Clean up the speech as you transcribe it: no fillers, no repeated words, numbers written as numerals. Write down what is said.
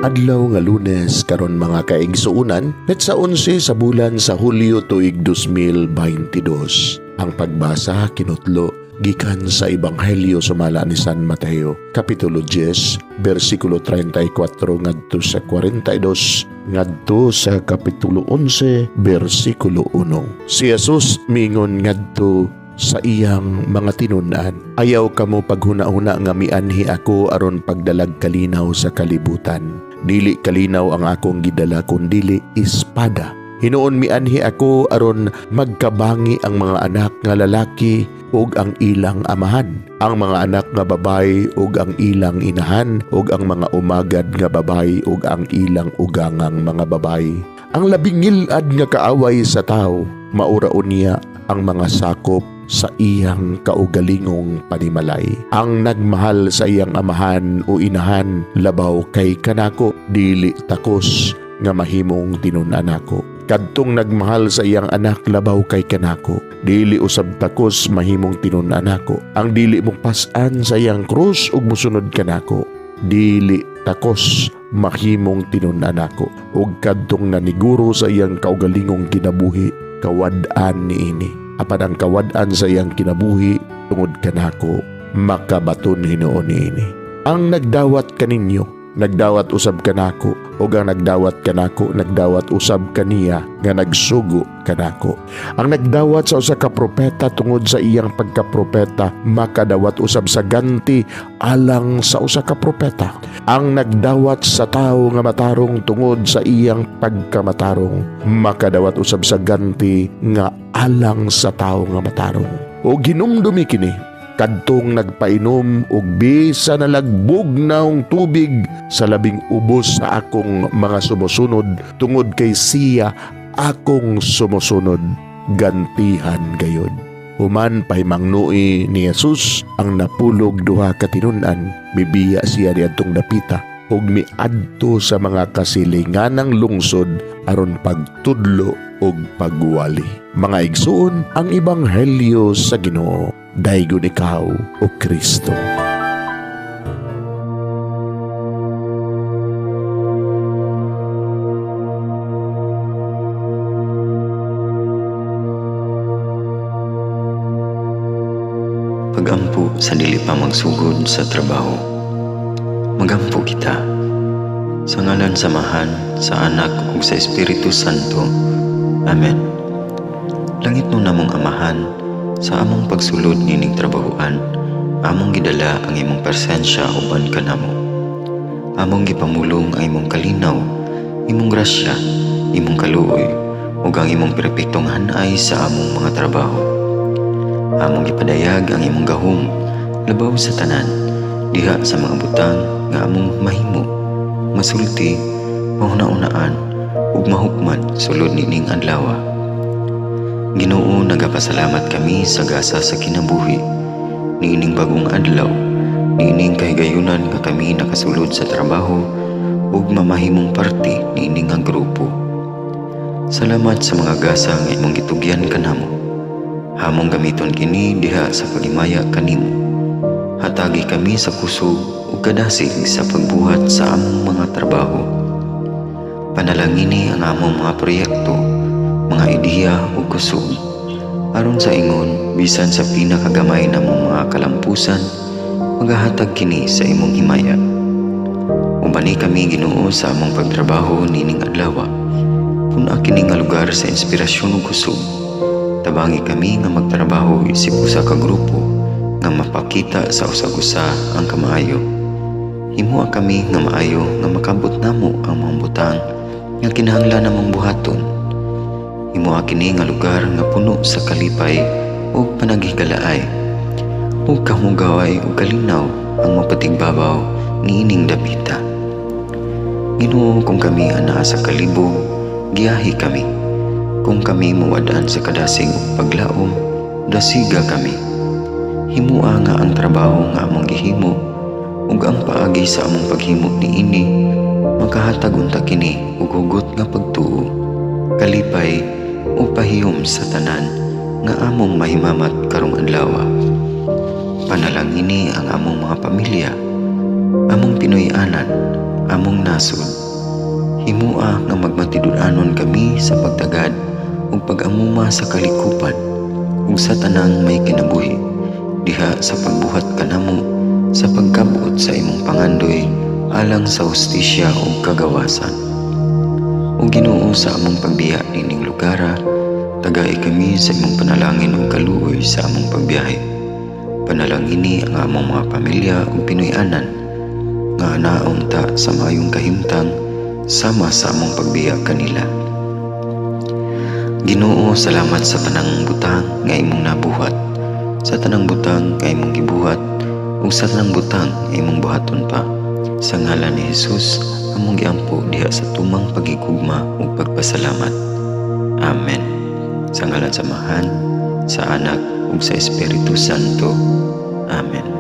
Adlaw nga Lunes karon, mga kaigsuunan, petsa 11 sa bulan sa Hulyo, tuig 2022. Ang pagbasa kinutlo gikan sa Ebanghelyo sumala ni San Mateo, kapitulo 10, bersikulo 34 ngadto sa 42 ngadto sa kapitulo 11, bersikulo 1. Si Jesus miingon ngadto sa iyang mga tinun-an, "Ayaw kamo paghuna-huna nga mianhi ako aron pagdalag kalinaw sa kalibutan. Dili kalinaw ang akong gidala kundili espada. Hinuon mianhi ako aron magkabangi ang mga anak nga lalaki ug ang ilang amahan, ang mga anak nga babay ug ang ilang inahan, ug ang mga umagad nga babay ug ang ilang ugangang mga babay. Ang labing ngil-ad nga kaaway sa tao maura unya ang mga sakop sa iyang kaugalingong panimalay. Ang nagmahal sa iyang amahan o inahan labaw kay kanako dili takos nga mahimong tinun-an nako. Kadtong nagmahal sa iyang anak labaw kay kanako dili usab takos mahimong tinun-an nako. Ang dili mopas-an sa iyang krus ug mosunod kanako dili takos mahimong tinun-an nako. Ug kadtong naniguro sa iyang kaugalingong kinabuhi kawad-an niini. Apan ang kawad-an sa iyang kinabuhi tungod kanako makabaton hinuon niini. Ang nagdawat kaninyo nagdawat usab kanako, ug ang nagdawat kanako nagdawat usab kaniya nga nagsugo kanako. Ang nagdawat sa usa ka propeta tungod sa iyang pagkapropeta makadawat usab sa ganti alang sa usa ka propeta. Ang nagdawat sa tawo nga matarong tungod sa iyang pagkamatarong makadawat usab sa ganti nga alang sa tawo nga matarong. Ug hinumdumi kini: kadtong nagpainom og bisan nalagbog naong tubig sa labing ubos sa akong mga sumusunod tungod kay siya akong sumusunod, gantihan gayod." Human pahimangnui ni Jesus ang 12 ka tinun-an, mibiya siya niadtong dapita ug miadto sa mga kasilinganang lungsod aron pagtudlo ug pagwali. Mga igsuon, ang ebanghelyo sa Ginoo. Daygon ikaw, o Kristo. Pagampo sa dili pa magsugod sa trabaho. Magampo kita. Sa ngalan sa Amahan, sa Anak ug sa Espiritu Santo. Amen. Langitnon namong Amahan, sa among pagsulod nining trabahoan, among gidala ang imong presensya uban kanamo. Among gipamulong ang imong kalinaw, imong grasya, imong kaluoy, ug ang imong perpektong hanay sa among mga trabaho. Among gipadayag ang imong gahom labaw sa tanan diha sa mga butang nga among mahimo, masulti, mahuna-unaan ug mahukman sulod nining adlaw. Ginoo, nagapasalamat kami sa gasa sa kinabuhi niining bagong adlaw, niining kahigayunan nga kami nakasulod sa trabaho ug mamahimong parte niini nga grupo. Salamat sa mga gasa nga imong gitugyan kanamo. Among gamiton kini diha sa paghimaya kanimo. Hatagi kami sa kusog ug kadasig sa pagbuhat sa among mga trabaho. Panalangini ang among mga proyekto, mga ideya ug kusog. Aron sa ingon, bisan sa pinakagamay namong mga kalampusan, magahatag kini sa imong himaya. Ubani kami, Ginoo, sa among pagtrabaho nining adlaw. Pun-a kini nga lugar sa inspirasyon ug kusog. Tabangi kami nga magtrabaho isip usa ka grupo nga mapakita sa usag-usa ang kamaayo. Himoa kami nga maayo nga makabot namo ang mga butang nga kinahanglan namong buhaton. Himoa kini nga lugar nga puno sa kalipay ug panaghigalaay. Ug kahugaway ug kalinaw ang mapatigbabaw niining dapita. Ginoo, kung kami anaa sa kalibog, giyahi kami. Kung kami mawad-an sa kadasig ug paglaom, dasiga kami. Himoa nga ang trabaho nga among gihimo ug ang paagi sa among paghimo niini makahatag unta kini og hugot nga pagtuo, kalipay ug pahiyom sa tanan nga among mahimamat karong adlaw. Panalangini ang among mga pamilya, among Pinoy-anan, among nasod. Himua nga magmatinud-anon kami sa pagtagad ug pag-amuma sa kalikupan ug sa tanang may kinabuhi diha sa pagbuhat kanamo sa pagkab-ot sa imong pangandoy alang sa hustisya ug kagawasan. O Ginoo, sa among pagbiya niining lugara, tagai kami sa imong panalangin ug kaluoy sa among pagbiyahe. Panalangini ang among mga pamilya ug Pinoy-anan nga anaon ta sa maayong kahimtang sama sa among pagbiya kanila. Ginoo, salamat sa tanang butang nga imong nabuhat, sa tanang butang nga imong gibuhat, ug sa tanang butang nga imong buhaton pa. Sa ngalan ni Jesus, among giampo diha sa tumang paghigugma ug pagpasalamat. Amen. Sa ngalan sa Amahan, sa Anak ug sa Espiritu Santo. Amen.